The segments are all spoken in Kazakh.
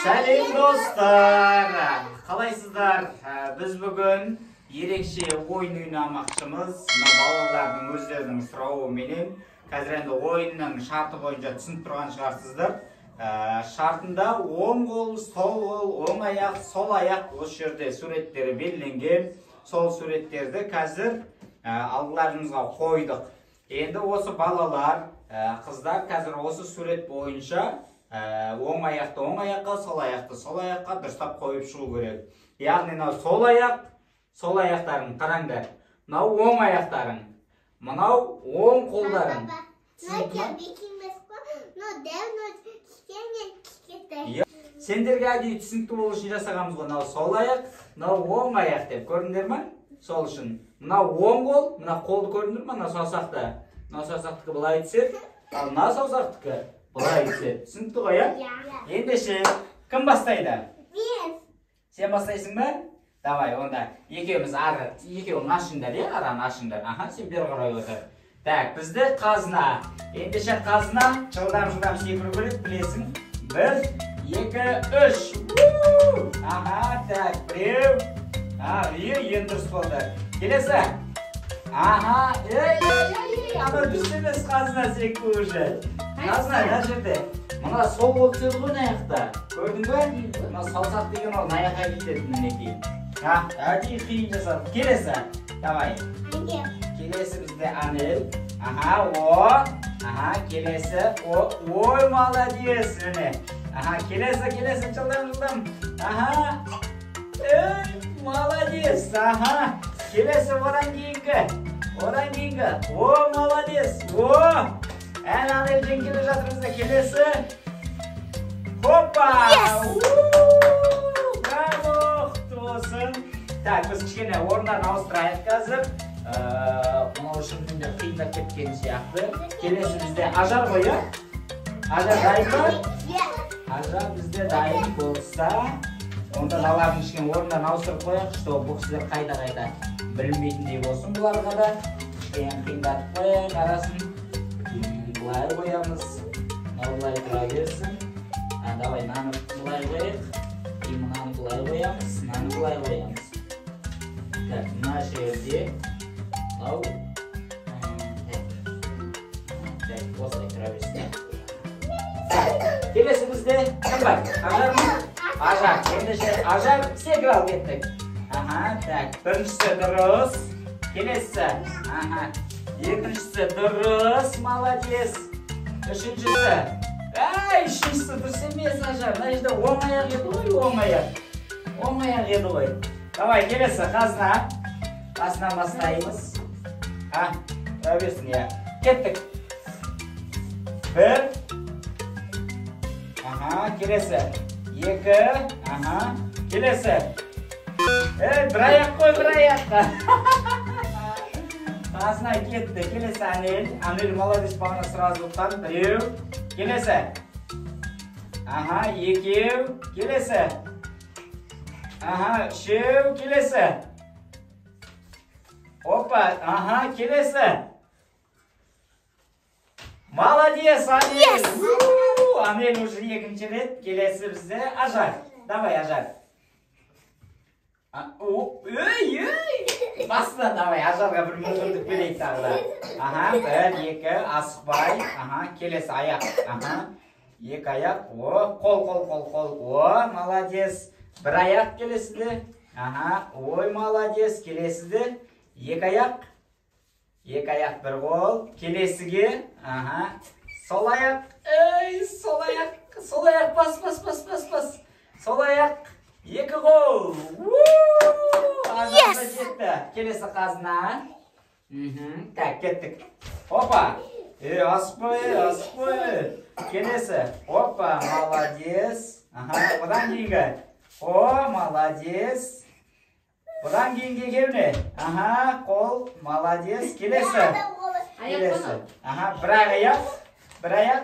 Сәлем, достар! Қалайсыздар? Біз бүгін ерекше ойын ойнамақшымыз. Мына балалардың өздерінің сұрауыменен. Қазір енді ойынның шарты бойынша түсініп тұрған шығарсыздар. Шартында оң қол, сол қол, оң аяқ, сол аяқ, осы жерде суреттері белгіленген. Сол суреттерді қазір алдыларыңызға қойдық. Енді осы балалар, қыздар қазір осы сурет бойынша оң аяқты оң аяққа, сол аяқты сол аяққа дұрыстап қойып шығу керек. Яғни мынау сол аяқ, сол аяқтарың, қараңдар. Мынау оң аяқтарың, мынау оң қолдарың. Түсінікті ма? Иә. Сендерге әдейі түсінікті болу үшін жасағанбыз ғой. Мынау сол аяқ, мынау оң аяқ деп көрдіңдер ма? Сол үшін мынау оң қол, мына қолды көрдіңдер ма? Мына саусақты. Мына саусақтікі былай түседі, ал мына саусақтікі былай түседі. Түсінікті ғой, иә? Ендеше кім бастайды? Мен. Сен бастайсың ба? Давай, онда екеуміз ары, екеуің ашыңдар, иә? Араны ашыңдар. Аха, сен бері қарай отыр. Так, бізде қазына. Ендеше қазына жылдам-жылдам секіру керек, білесің. 1, 2, 3. Аха, так, біреу. Енді дұрыс болды. Келесі. Аха, ей, ей, ей, ана дұрыс емес, қазына секіру уже. Қазына, мына жерде. Мына сол қол түседі ғой мына жақта. Көрдің бе? Мына саусақ деген ол мына жаққа кетеді мінекей. Әдейі қиын жасадық. Келесі. Давай. Келесі бізде Анель. Аха, о. Аха, келесі. О, ой, молодец, міне. Аха, келесі, келесі, жылдам, жылдам. Аха. Ей, молодец. Аха. Келесі одан кейінгі. Одан кейінгі. О, молодец. О. Ән Анель жеңгелі жатырмыз да, келесі. Хоппа! Браво! Құтты болсын. Так, біз кішкене орындарын ауыстырайық қазір. Мынау шынымен де қиындап кеткен сияқты. Келесі бізде Ажар ғой, иә? Ажар дайын ба? Ажар бізде дайын болса, онда мыналардың кішкене орындарын ауыстырып қояйық, чтобы бұл кісілер қайта-қайта білмейтіндей болсын бұларға да. Кішкене қиындатып қояйық арасын. Былай қоямыз, мынау былай тұра берсін. Давай, мынаны былай қояйық. И мынаны былай қоямыз, мынаны былай қоямыз. Так, мына жерде мынау, так, осылай тұра берсін. Так, келесі бізде кім бар? Ажар ма? Ажар. Ендеше Ажар секір ал, кеттік. Аха, так, біріншісі дұрыс. Келесі. Аха. Екіншісі дұрыс, молодец. Үшіншісі. Әй, үшіншісі дұрыс емес, Ажар. Мына жерде оң аяқ еді ғой, оң аяқ. Оң аяқ еді ғой. Давай, келесі, қазына. Қазына бастаймыз. А, тұра берсін, иә. Кеттік. 1. Аха, келесі. 2. Аха, келесі. Ей, бір аяқ қой, бір аяқ. Қазына кетті. Келесі Анель. Анель молодец, бағана сразу ұтқан. Біреу. Келесі. Аха, екеу. Келесі. Аха, үшеу. Келесі. Опа, аха, келесі. Молодец, Анель. Анель уже екінші рет. Келесі бізде Ажар. Давай, Ажар. Ей, ей! Басына, давай, Ажарға бір мүмкіндік берейік тағы да. Аха, 1, 2, асықпай. Аха, келесі аяқ. Аха, 2 аяқ. О, қол, қол, қол, қол. О, молодец. Бір аяқ келесіде. Аха, ой, молодец. Келесіде. 2 аяқ. 2 аяқ, бір қол. Келесіге. Аха, сол аяқ. Ей, сол аяқ. Сол аяқ, бас, бас, бас, бас, бас. Сол аяқ. 2 қол. Ажар жетті. Келесі қазына. Так, кеттік. Опа. Асықпай, асықпай. Келесі. Опа, молодец. Аха, бұдан кейінгі. О, молодец. Бұдан кейінгі екеуіне. Аха, қол, молодец. Келесі. Келесі. Аха, бір аяқ. Бір аяқ.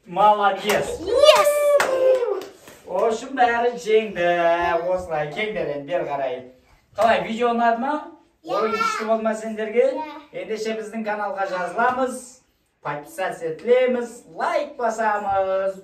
Молодец. Общем, бәрі жеңді. Осылай кеңдер енді бері қарай. Қалай, видео ұнады ма? Ойын күшті болды ма сендерге? Ендеше біздің каналға жазыламыз, подписаться етілеміз, лайк басамыз.